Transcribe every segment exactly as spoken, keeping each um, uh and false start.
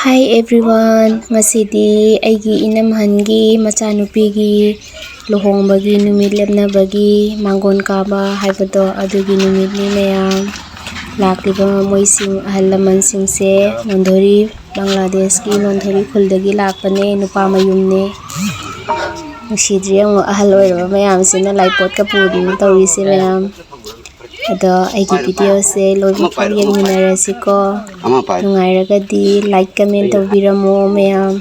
Hi everyone, ꯉꯁꯤꯗꯤ ꯑꯩꯒꯤ ꯏꯅꯝꯍꯟꯒꯤ ꯃꯆꯥꯅꯨꯄꯤꯒꯤ ꯂꯨꯍꯣꯡꯕꯒꯤ ꯅꯨꯃꯤꯠ ꯂꯦꯞꯅꯕꯒꯤ ꯃꯥꯡꯒꯣꯟ ꯀꯥꯕ ꯍꯥꯏꯕꯗꯣ ꯑꯗꯨꯒꯤ ꯅꯨꯃꯤꯠꯅꯤ ꯃꯌꯥꯝ꯫ ꯂꯥꯛꯂꯤꯕ ꯃꯣꯏꯁꯤꯡ ꯑꯍꯜ ꯂꯃꯟꯁꯤꯡꯁꯦ ꯅꯣꯟꯗꯣꯔꯤ, ꯕꯪꯒ꯭ꯂꯥꯗꯦꯁꯀꯤ ꯅꯣꯟꯗꯣꯔꯤ ꯈꯨꯜꯗꯒꯤ ꯂꯥꯛꯄꯅꯦ, ꯅꯨꯄꯥ ꯃꯌꯨꯝꯅꯦ꯫ ꯅꯨꯡꯁꯤꯗ꯭ꯔꯤ ꯑꯃꯨꯛ ꯑꯍꯜ ꯑꯣꯏꯔꯕ ꯃꯌꯥꯝꯁꯤꯅ ꯂꯥꯏꯄꯣꯠꯀ ꯄꯨꯗꯅ ꯇꯧꯔꯤꯁꯦ ꯃꯌꯥꯝ꯫ ꯑꯗꯣ ꯑꯩꯒꯤ ꯚꯤꯗꯤꯑꯣꯁꯦ ꯂꯣꯏꯕ ꯐꯥꯎ ꯌꯦꯡꯃꯤꯟꯅꯔꯁꯤꯀꯣ꯫ ꯅꯨꯡꯉꯥꯏꯔꯒꯗꯤ ꯂꯥꯏꯛ ꯀꯃꯦꯟ ꯇꯧꯕꯤꯔꯝꯃꯣ ꯃꯌꯥꯝ꯫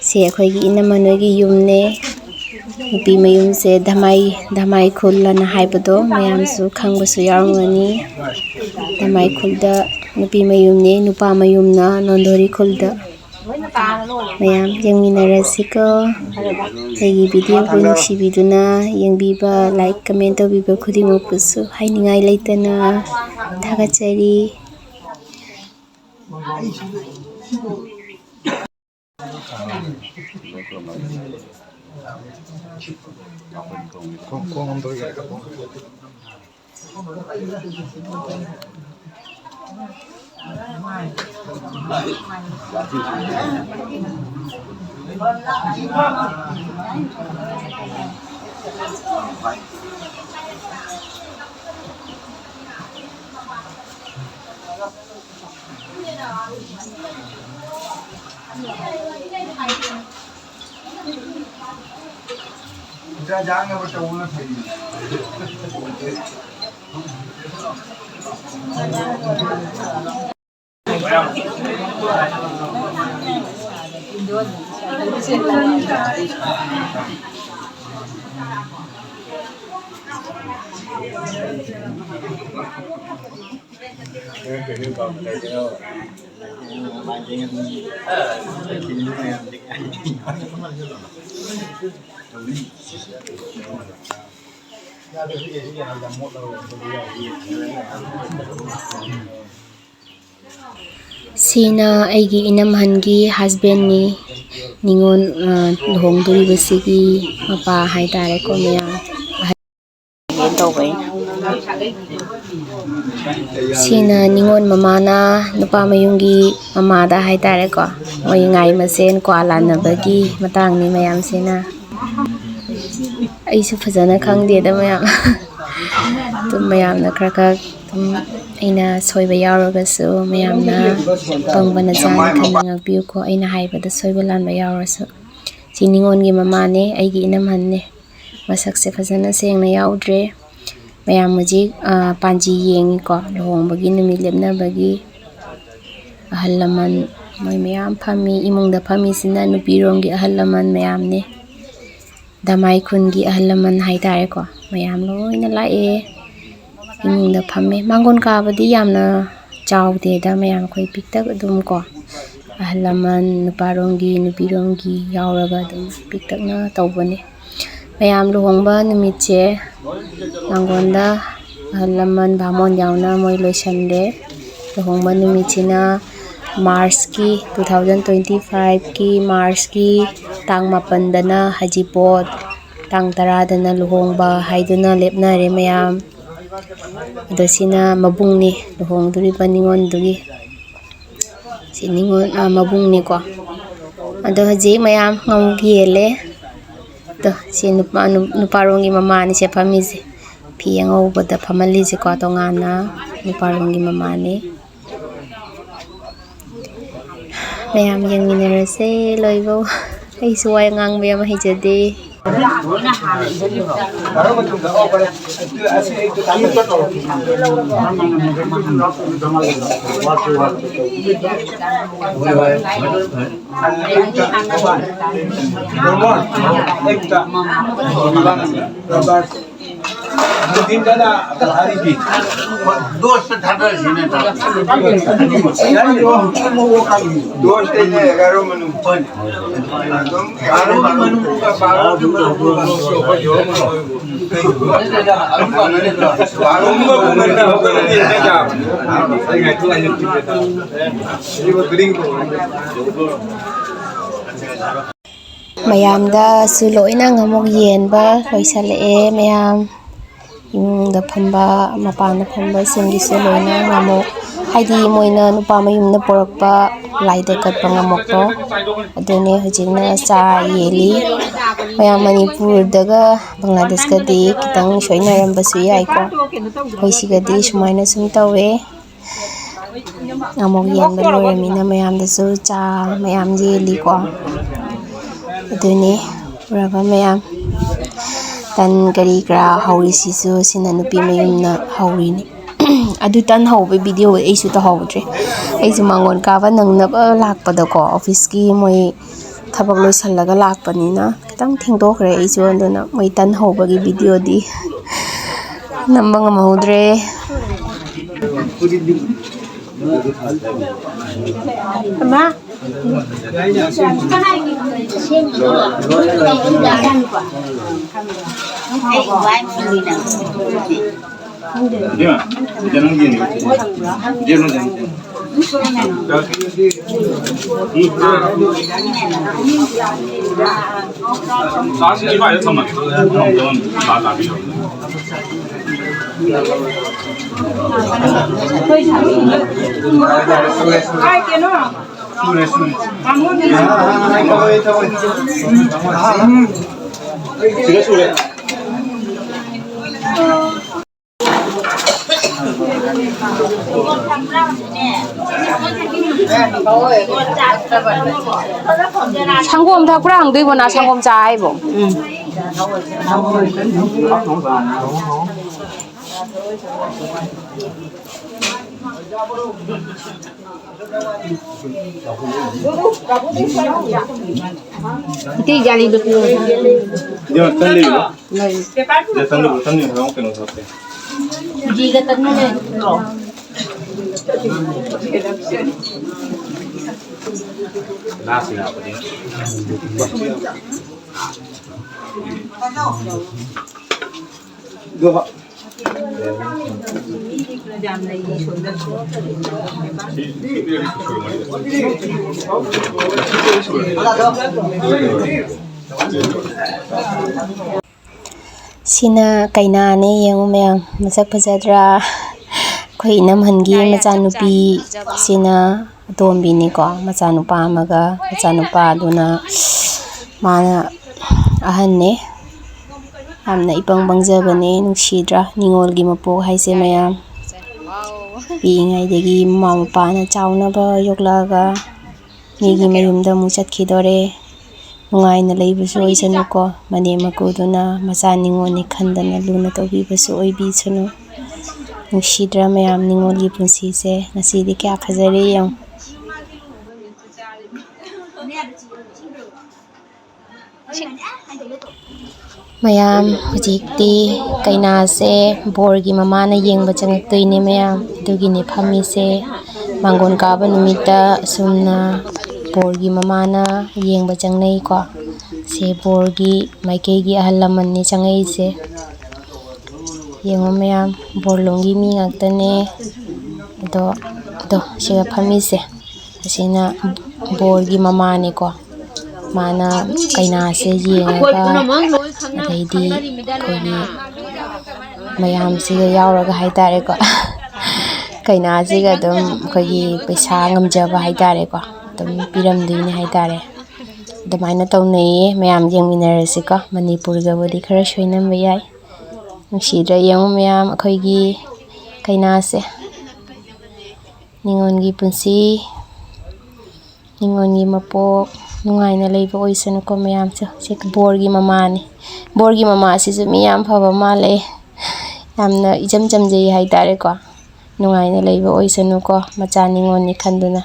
ꯁꯤ ꯑꯩꯈꯣꯏꯒꯤ ꯏꯅꯝꯃ ꯅꯣꯏꯒꯤ ꯌꯨꯝꯅꯦ꯫ ꯅꯨꯄꯤ ꯃꯌꯨꯝꯁꯦ ꯙꯃꯥꯏ, ꯙꯃꯥꯏ ꯈꯨꯜ ꯑꯅ ꯍꯥꯏꯕꯗꯣ ꯃꯌꯥꯝꯁꯨ ꯈꯪꯕꯁꯨ ꯌꯥꯎꯔꯝꯒꯅꯤ꯫ ꯙꯃꯥꯏ ꯈꯨꯜꯗ ꯅꯨꯄꯤ ꯃꯌꯨꯝꯅꯦ, ꯅꯨꯄꯥ ꯃꯌꯨꯝꯅ ꯅꯣꯟꯗꯣꯔꯤ ꯈꯨꯜꯗ꯫ ꯃꯌꯥꯝ ꯌꯦꯡꯃꯤꯟꯅꯔꯁꯤꯀꯣ꯫ ꯑꯩꯒꯤ ꯚꯤꯗꯤꯑꯣꯕꯨ ꯅꯨꯡꯁꯤꯕꯤꯗꯨꯅ ꯌꯦꯡꯕꯤꯕ, ꯂꯥꯏꯛ, ꯀꯃꯦꯟ ꯇꯧꯕꯤꯕ ꯈꯨꯗꯤꯡꯃꯛꯄꯨꯁꯨ ꯍꯥꯏꯅꯤꯡꯉꯥꯏ ꯂꯩꯇꯅ ꯊꯥꯒꯠꯆꯔꯤ꯫ ꯁꯤꯅ ꯑꯩꯒꯤ ꯏꯅꯝꯍꯟꯒꯤ ꯍꯁꯕꯦꯟꯅꯤ꯫ ꯅꯤꯉꯣꯜ, ꯑ, ꯂꯨꯍꯣꯡꯗꯣꯔꯤꯕꯁꯤꯒꯤ ꯃꯄꯥ ꯍꯥꯏꯇꯥꯔꯦꯀꯣ, ꯃꯌꯥꯝ꯫ ꯑꯍꯟ ꯇꯧꯕꯩꯅ꯫ ꯁꯤꯅ ꯅꯤꯉꯣꯜ ꯃꯃꯥꯅ ꯅꯨꯄꯥ ꯃꯌꯨꯝꯒꯤ ꯃꯃꯥꯗ ꯍꯥꯏꯇꯥꯔꯦꯀꯣ, ꯃꯣꯏ ꯉꯥꯏ ꯃꯁꯦꯟ ꯀ꯭ꯋꯥ ꯂꯥꯟꯅꯕꯒꯤ ꯃꯇꯥꯡꯅꯤ ꯃꯌꯥꯝꯁꯤꯅ꯫ ꯑꯩꯁꯨ ꯐꯖꯅ ꯈꯪꯗꯦꯗ ꯃꯌꯥꯝ꯫ ꯑꯗꯨꯝ ꯃꯌꯥꯝꯅ ꯈꯔ ꯈꯔ ꯑꯗꯨꯝ, ꯑꯩꯅ ꯁꯣꯏꯕ ꯌꯥꯎꯔꯒꯁꯨ ꯃꯌꯥꯝꯅ ꯄꯪꯕꯅ ꯆꯥꯅꯤ ꯈꯟꯅ ꯉꯥꯛꯄꯤꯌꯨꯀꯣ, ꯑꯩꯅ ꯍꯥꯏꯕꯗ ꯁꯣꯏꯕ ꯂꯥꯟꯕ ꯌꯥꯎꯔꯁꯨ꯫ ꯁꯤ ꯅꯤꯉꯣꯜꯒꯤ ꯃꯃꯥꯅꯦ, ꯑꯩꯒꯤ ꯏꯅꯝꯍꯟꯅꯦ꯫ ꯃꯁꯛꯁꯦ ꯐꯖꯅ ꯁꯦꯡꯅ ꯌꯥꯎꯗ꯭ꯔꯦ꯫ ꯃꯌꯥꯝ ꯍꯧꯖꯤꯛ, ꯑ, ꯄꯥꯟꯖꯤ ꯌꯦꯡꯉꯤꯀꯣ, ꯂꯨꯍꯣꯡꯕꯒꯤ ꯅꯨꯃꯤꯠ ꯂꯦꯞꯅꯕꯒꯤ꯫ ꯑꯍꯜ ꯂꯃꯟ ꯃꯣꯏ ꯃꯌꯥꯝ ꯐꯝꯃꯤ꯫ ꯏꯃꯨꯡꯗ ꯐꯝꯃꯤꯁꯤꯅ ꯅꯨꯄꯤꯔꯣꯝꯒꯤ ꯑꯍꯜ ꯂꯃꯟ ꯃꯌꯥꯝꯅꯦ꯫ ꯗꯃꯥꯏ ꯈꯨꯟꯒꯤ ꯑꯍꯜ ꯂꯃꯟ ꯍꯥꯏꯇꯥꯔꯦꯀꯣ, ꯃꯌꯥꯝ ꯂꯣꯏꯅ ꯂꯥꯛꯑꯦ꯫ ꯏꯃꯨꯡꯗ ꯐꯝꯃꯦ꯫ ꯃꯥꯡꯒꯣꯟ ꯀꯥꯕꯗꯤ ꯌꯥꯝꯅ ꯆꯥꯎꯗꯦꯗ ꯃꯌꯥꯝ, ꯑꯩꯈꯣꯏ ꯄꯤꯛꯇꯛ ꯑꯗꯨꯝ ꯀꯣ꯫ ꯑꯍꯜ ꯂꯃꯟ, ꯅꯨꯄꯥꯔꯣꯝꯒꯤ, ꯅꯨꯄꯤꯔꯣꯝꯒꯤ ꯌꯥꯎꯔꯒ ꯑꯗꯨꯝ ꯄꯤꯛꯇꯛꯅ ꯇꯧꯕꯅꯦ꯫ ꯃꯌꯥꯝ ꯂꯨꯍꯣꯡꯕ ꯅꯨꯃꯤꯠꯁꯦ ꯃꯥꯡꯒꯣꯟꯗ ꯑꯍꯜ ꯂꯃꯟ, ꯕꯥꯃꯣꯟ ꯌꯥꯎꯅ ꯃꯣꯏ ꯂꯣꯏꯁꯟꯂꯦ꯫ ꯂꯨꯍꯣꯡꯕ ꯅꯨꯃꯤꯠꯁꯤꯅ ꯃꯥꯔꯁꯀꯤ, two thousand twenty fiveꯀꯤ ꯃꯥꯔꯁꯀꯤ ꯇꯥꯡ ꯃꯥꯄꯟꯗꯅ ꯍꯩꯖꯤꯡꯄꯣꯠ, ꯇꯥꯡ ꯇꯔꯥꯗꯅ ꯂꯨꯍꯣꯡꯕ ꯍꯥꯏꯗꯨꯅ ꯂꯦꯞꯅꯔꯦ ꯃꯌꯥꯝ꯫ ꯑꯗꯣ ꯁꯤꯅ ꯃꯕꯨꯡꯅꯤ, ꯂꯨꯍꯣꯡꯗꯣꯔꯤꯕ ꯅꯤꯉꯣꯜꯗꯨꯒꯤ꯫ ꯁꯤ ꯅꯤꯉꯣꯜ, ꯑ, ꯃꯕꯨꯡꯅꯤꯀꯣ꯫ ꯑꯗꯣ ꯍꯧꯖꯤꯛ ꯃꯌꯥꯝ ꯉꯥꯃꯨꯛ ꯌꯦꯜꯂꯦ꯫ ꯑꯗꯣ ꯁꯤ ꯅꯨꯄꯥ-, ꯅꯨ-, ꯅꯨꯄꯥꯔꯣꯝꯒꯤ ꯃꯃꯥꯅꯤ ꯁꯦ ꯐꯝꯃꯤꯁꯦ꯫ ꯐꯤ ꯑꯉꯧꯕꯗ ꯐꯝꯍꯜꯂꯤꯁꯦꯀꯣ, ꯇꯣꯉꯥꯟꯅ ꯅꯨꯄꯥꯔꯣꯝꯒꯤ ꯃꯃꯥꯅꯤ꯫ ꯃꯌꯥꯝ ꯌꯦꯡꯃꯤꯟꯅꯔꯁꯦ ꯂꯣꯏꯕꯧ꯫ ꯑꯩꯁꯨ ꯋꯥ ꯉꯥꯡꯕ ꯌꯥꯝ ꯍꯩꯖꯗꯦ꯫ दोस्त था तो इसी ने था। दोस्त है ना, ग्यारह मनु। ग्यारह मनु का, बारह मनु का। बारह मनु का। ꯃꯌꯥꯝꯗꯁꯨ ꯂꯣꯏꯅ ꯉꯥꯃꯨꯛ ꯌꯦꯟꯕ ꯂꯣꯏꯁꯜꯂꯛꯑꯦ ꯃꯌꯥꯝ꯫ ꯏꯃꯨꯡꯗ ꯐꯝꯕ, ꯃꯄꯥꯟꯗ ꯐꯝꯕꯁꯤꯡꯒꯤꯁꯨ ꯂꯣꯏꯅ ꯉꯝꯃꯣꯛ, ꯍꯥꯏꯗꯤ ꯃꯣꯏꯅ ꯅꯨꯄꯥ ꯃꯌꯨꯝꯅ ꯄꯨꯔꯛꯄ ꯂꯥꯏꯗ ꯀꯠꯄ ꯉꯝꯃꯣꯛꯇꯣ, ꯑꯗꯨꯅꯦ ꯍꯧꯖꯤꯛꯅ ꯆꯥ ꯌꯦꯜꯂꯤ꯫ ꯃꯌꯥꯝ ꯃꯅꯤꯄꯨꯔꯗꯒ ꯕꯪꯒ꯭ꯂꯥꯗꯦꯁꯀꯗꯤ ꯈꯤꯇꯪ ꯁꯣꯏꯅꯔꯝꯕꯁꯨ ꯌꯥꯏꯀꯣ, ꯑꯩꯈꯣꯏ ꯁꯤꯒꯗꯤ ꯁꯨꯃꯥꯏꯅ ꯁꯨꯝ ꯇꯧꯋꯦ꯫ ꯑꯃꯨꯛ ꯌꯦꯟꯕ ꯂꯣꯏꯔꯃꯤꯅ ꯃꯌꯥꯝꯗꯁꯨ ꯆꯥ ꯃꯌꯥꯝ ꯌꯦꯜꯂꯤꯀꯣ꯫ ꯑꯗꯨꯅꯤ ꯎꯔꯕ ꯃꯌꯥꯝ, ꯇꯟ ꯀꯔꯤ ꯀꯔꯥ ꯍꯧꯔꯤꯁꯤꯁꯨ ꯁꯤꯅ ꯅꯨꯄꯤ ꯃꯌꯨꯝꯅ ꯍꯧꯔꯤꯅꯤ꯫ ꯑꯗꯨ ꯇꯟ ꯍꯧꯕꯒꯤ ꯚꯤꯗꯤꯑꯣ ꯑꯩꯁꯨ ꯇꯧꯍꯧꯗ꯭ꯔꯦ꯫ ꯑꯩꯁꯨ ꯃꯥꯡꯒꯣꯟ ꯀꯥꯕ ꯅꯪꯅꯕ ꯂꯥꯛꯄꯗꯀꯣ, ꯑꯣꯐꯤꯁꯀꯤ ꯃꯣꯏ ꯊꯕꯛ ꯂꯣꯏꯁꯤꯜꯂꯒ ꯂꯥꯛꯄꯅꯤꯅ ꯈꯤꯇꯪ ꯊꯦꯡꯗꯣꯛꯈ꯭ꯔꯦ ꯑꯩꯁꯨ, ꯑꯗꯨꯅ ꯃꯣꯏ ꯇꯟ ꯍꯧꯕꯒꯤ ꯚꯤꯗꯤꯑꯣꯗꯤ ꯅꯝꯕ ꯉꯝꯍꯧꯗ꯭ꯔꯦ꯫ ꯁꯪꯒꯣꯝ ꯊꯛꯄ꯭ꯔꯥ ꯍꯪꯗꯣꯏꯕꯣ ꯅ? ꯁꯪꯒꯣꯝ ꯆꯥ ꯍꯥꯏꯕꯣ? ꯎꯝ꯫ ꯏꯇꯩ ꯖꯥꯂꯤꯗꯨ ꯄꯤꯌꯨ꯫ ꯏꯕꯦꯝꯃ, ꯇꯟ ꯂꯩꯕ꯭ꯔꯣ? ꯂꯩ꯫ ꯁꯤꯗ ꯇꯟ ꯂꯩꯕ꯭ꯔꯣ? ꯇꯟ ꯂꯩꯕ꯭ꯔꯣ? ꯀꯩꯅꯣ ꯊꯛꯀꯦ꯫ ꯖꯤꯒ ꯇꯟꯒ ꯂꯩꯕ꯭ꯔꯣ? ꯉꯥꯁꯤ ꯂꯥꯛꯄꯗꯤ꯫ ꯑꯗꯣ ꯁꯤꯅ ꯀꯩꯅꯥꯅꯦ, ꯌꯦꯡꯉꯨ ꯃꯌꯥꯝ, ꯃꯁꯛ ꯐꯖꯗ꯭ꯔꯥ? ꯑꯩꯈꯣꯏ ꯏꯅꯝꯍꯟꯒꯤ ꯃꯆꯥꯅꯨꯄꯤ, ꯁꯤꯅ ꯑꯇꯣꯝꯕꯤꯅꯤꯀꯣ, ꯃꯆꯥꯅꯨꯄꯥ ꯑꯃꯒ ꯃꯆꯥꯅꯨꯄꯥꯗꯨꯅ ꯃꯥꯅ ꯑꯍꯟꯅꯦ꯫ ꯌꯥꯝꯅ ꯏꯄꯪ ꯄꯪꯖꯕꯅꯦ, ꯅꯨꯡꯁꯤꯗ꯭ꯔꯥ? ꯅꯤꯉꯣꯜꯒꯤ ꯃꯄꯣꯛ ꯍꯥꯏꯁꯦ ꯃꯌꯥꯝ꯫ ꯄꯤꯛꯏꯉꯩꯗꯒꯤ ꯃꯃꯥ ꯃꯄꯥꯅ ꯆꯥꯎꯅꯕ ꯌꯣꯛꯂꯛꯑꯒ ꯃꯤꯒꯤ ꯃꯌꯨꯝꯗ ꯑꯃꯨꯛ ꯆꯠꯈꯤꯗꯣꯔꯦ꯫ ꯅꯨꯡꯉꯥꯏꯅ ꯂꯩꯕꯁꯨ ꯑꯣꯏꯁꯅꯨꯀꯣ꯫ ꯃꯅꯦꯝ ꯃꯀꯨꯗꯨꯅ ꯃꯆꯥ ꯅꯤꯉꯣꯜꯅꯤ ꯈꯟꯗꯅ ꯂꯨꯅ ꯇꯧꯕꯤꯕꯁꯨ ꯑꯣꯏꯕꯤꯁꯅꯨ꯫ ꯅꯨꯡꯁꯤꯗ꯭ꯔꯥ ꯃꯌꯥꯝ, ꯅꯤꯉꯣꯜꯒꯤ ꯄꯨꯟꯁꯤꯁꯦ? ꯉꯁꯤꯗꯤ ꯀꯌꯥ ꯐꯖꯔꯦ ꯌꯦꯡꯉꯨ꯫ ꯃꯌꯥꯝ, ꯍꯧꯖꯤꯛꯇꯤ ꯀꯩꯅꯥꯁꯦ ꯕꯣꯔꯒꯤ ꯃꯃꯥꯅ ꯌꯦꯡꯕ ꯆꯪꯉꯛꯇꯣꯏꯅꯦ ꯃꯌꯥꯝ, ꯑꯗꯨꯒꯤꯅꯦ ꯐꯝꯃꯤꯁꯦ꯫ ꯃꯥꯡꯒꯣꯟ ꯀꯥꯕ ꯅꯨꯃꯤꯠꯇ ꯑꯁꯨꯝꯅ ꯕꯣꯔꯒꯤ ꯃꯃꯥꯅ ꯌꯦꯡꯕ ꯆꯪꯅꯩꯀꯣ꯫ ꯁꯦ ꯕꯣꯔꯒꯤ ꯃꯥꯏꯀꯩꯒꯤ ꯑꯍꯜ ꯂꯃꯟꯅꯤ ꯆꯪꯉꯛꯏꯁꯦ꯫ ꯌꯦꯡꯉꯣ ꯃꯌꯥꯝ, ꯕꯣꯔꯂꯣꯝꯒꯤ ꯃꯤ ꯉꯥꯛꯇꯅꯦ꯫ ꯑꯗꯣ, ꯑꯗꯣ ꯁꯤꯒ ꯐꯝꯃꯤꯁꯦ, ꯑꯁꯤꯅ ꯕꯣꯔꯒꯤ ꯃꯃꯥꯅꯦꯀꯣ꯫ ꯃꯥꯅ ꯀꯩꯅꯥꯁꯦ ꯌꯦꯡꯉꯒ, ꯑꯗꯩꯗꯤ ꯑꯩꯈꯣꯏꯒꯤ ꯃꯌꯥꯝꯁꯤꯒ ꯌꯥꯎꯔꯒ ꯍꯥꯏꯇꯥꯔꯦꯀꯣ, ꯀꯩꯅꯥꯁꯤꯒ ꯑꯗꯨꯝ ꯑꯩꯈꯣꯏꯒꯤ ꯄꯩꯁꯥ ꯉꯝꯖꯕ ꯍꯥꯏꯇꯥꯔꯦꯀꯣ, ꯑꯗꯨꯝ ꯄꯤꯔꯝꯗꯣꯏꯅꯦ ꯍꯥꯏꯇꯥꯔꯦ꯫ ꯑꯗꯨꯃꯥꯏꯅ ꯇꯧꯅꯩꯌꯦ꯫ ꯃꯌꯥꯝ ꯌꯦꯡꯃꯤꯟꯅꯔꯁꯤꯀꯣ꯫ ꯃꯅꯤꯄꯨꯔꯒꯕꯨꯗꯤ ꯈꯔ ꯁꯣꯏꯅꯕ ꯌꯥꯏ꯫ ꯅꯨꯡꯁꯤꯗ꯭ꯔꯥ ꯌꯦꯡꯉꯨ ꯃꯌꯥꯝ, ꯑꯩꯈꯣꯏꯒꯤ ꯀꯩꯅꯥꯁꯦ꯫ ꯅꯤꯉꯣꯜꯒꯤ ꯄꯨꯟꯁꯤ, ꯅꯤꯉꯣꯜꯒꯤ ꯃꯄꯣꯛ, ꯅꯨꯡꯉꯥꯏꯅ ꯂꯩꯕ ꯑꯣꯏꯁꯅꯨꯀꯣ ꯃꯌꯥꯝꯁꯨ꯫ ꯁꯤ ꯕꯣꯔꯒꯤ ꯃꯃꯥꯅꯤ꯫ ꯕꯣꯔꯒꯤ ꯃꯃꯥꯁꯤꯁꯨ ꯃꯤ ꯌꯥꯝ ꯐꯕ ꯃꯥꯜꯂꯦ꯫ ꯌꯥꯝꯅ ꯏꯆꯝ ꯆꯝꯖꯩ ꯍꯥꯏꯇꯥꯔꯦꯀꯣ꯫ ꯅꯨꯡꯉꯥꯏꯅ ꯂꯩꯕ ꯑꯣꯏꯁꯅꯨꯀꯣ, ꯃꯆꯥ ꯅꯤꯉꯣꯜꯅꯤ ꯈꯟꯗꯨꯅ꯫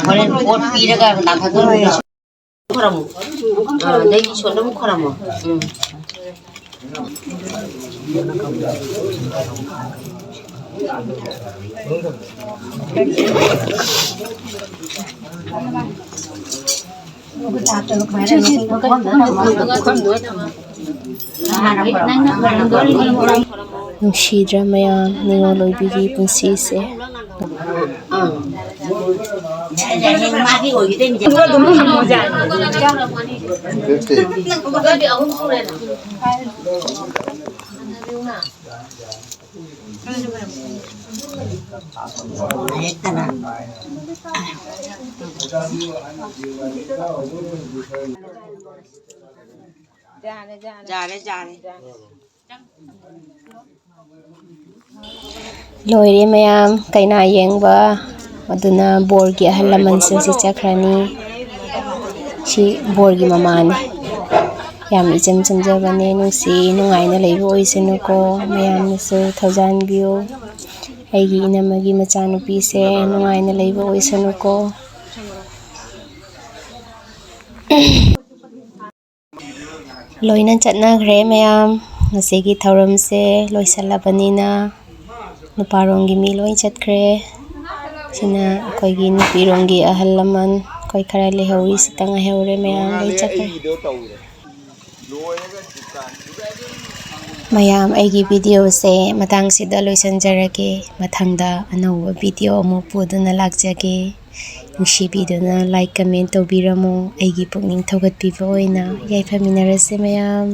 ꯍꯣꯔꯦꯟ ꯄꯣꯠ ꯄꯤꯔꯒ ꯂꯥꯛꯀꯗꯧꯔꯤꯕ꯫ ꯈꯣꯏꯔꯝꯃꯣ꯫ ꯑꯥ, ꯑꯗꯩ ꯏꯁꯣꯔꯗ ꯑꯃꯨꯛ ꯈꯣꯏꯔꯝꯃꯣ꯫ ꯎꯝ꯫ ꯅꯨꯡꯁꯤꯗ꯭ꯔꯥ ꯃꯌꯥꯝ, ꯅꯤꯉꯣꯜ ꯑꯣꯏꯕꯤꯒꯤ ꯄꯨꯟꯁꯤꯁꯦ? ꯌꯥꯔꯦ, ꯌꯥꯔꯦ꯫ ꯂꯣꯏꯔꯦ ꯃꯌꯥꯝ, ꯀꯩꯅꯥ ꯌꯦꯡꯕ꯫ ꯑꯗꯨꯅ ꯕꯣꯔꯒꯤ ꯑꯍꯜ ꯂꯃꯟꯁꯤꯡꯁꯤ ꯆꯠꯈ꯭ꯔꯅꯤ꯫ ꯁꯤ ꯕꯣꯔꯒꯤ ꯃꯃꯥꯅꯤ꯫ ꯌꯥꯝ ꯏꯆꯝ ꯆꯝꯖꯕꯅꯦ, ꯅꯨꯡꯁꯤ ꯅꯨꯡꯉꯥꯏꯅ ꯂꯩꯕ ꯑꯣꯏꯁꯅꯨꯀꯣ꯫ ꯃꯌꯥꯝꯅꯁꯨ ꯊꯧꯖꯥꯟꯕꯤꯌꯨ꯫ ꯑꯩꯒꯤ ꯏꯅꯝꯃꯒꯤ ꯃꯆꯥꯅꯨꯄꯤꯁꯦ ꯅꯨꯡꯉꯥꯏꯅ ꯂꯩꯕ ꯑꯣꯏꯁꯅꯨꯀꯣ꯫ ꯂꯣꯏꯅ ꯆꯠꯅꯈ꯭ꯔꯦ ꯃꯌꯥꯝ꯫ ꯉꯁꯤꯒꯤ ꯊꯧꯔꯝꯁꯦ ꯂꯣꯏꯁꯤꯜꯂꯕꯅꯤꯅ ꯅꯨꯄꯥꯔꯣꯝꯒꯤ ꯃꯤ ꯂꯣꯏ ꯆꯠꯈ꯭ꯔꯦ꯫ ꯁꯤꯅ ꯑꯩꯈꯣꯏꯒꯤ ꯅꯨꯄꯤꯔꯣꯝꯒꯤ ꯑꯍꯜ ꯂꯃꯟ ꯑꯩꯈꯣꯏ ꯈꯔ ꯂꯩꯍꯧꯔꯤ꯫ ꯁꯤꯇ ꯉꯥꯏꯍꯧꯔꯦ, ꯃꯌꯥꯝ ꯂꯣꯏ ꯆꯠꯈ꯭ꯔꯦ꯫ ꯃꯌꯥꯝ, ꯑꯩꯒꯤ ꯚꯤꯗꯤꯑꯣꯁꯦ ꯃꯇꯥꯡꯁꯤꯗ ꯂꯣꯏꯁꯤꯟꯖꯔꯒꯦ꯫ ꯃꯊꯪꯗ ꯑꯅꯧꯕ ꯚꯤꯗꯤꯑꯣ ꯑꯃꯨꯛ ꯄꯨꯗꯨꯅ ꯂꯥꯛꯆꯒꯦ꯫ ꯅꯨꯡꯁꯤꯕꯤꯗꯨꯅ ꯂꯥꯏꯛ, ꯀꯃꯦꯟ ꯇꯧꯕꯤꯔꯝꯃꯨ꯫ ꯑꯩꯒꯤ ꯄꯨꯛꯅꯤꯡ ꯊꯧꯒꯠꯄꯤꯕ ꯑꯣꯏꯅ ꯌꯥꯏꯐꯃꯤꯟꯅꯔꯁꯦ ꯃꯌꯥꯝ꯫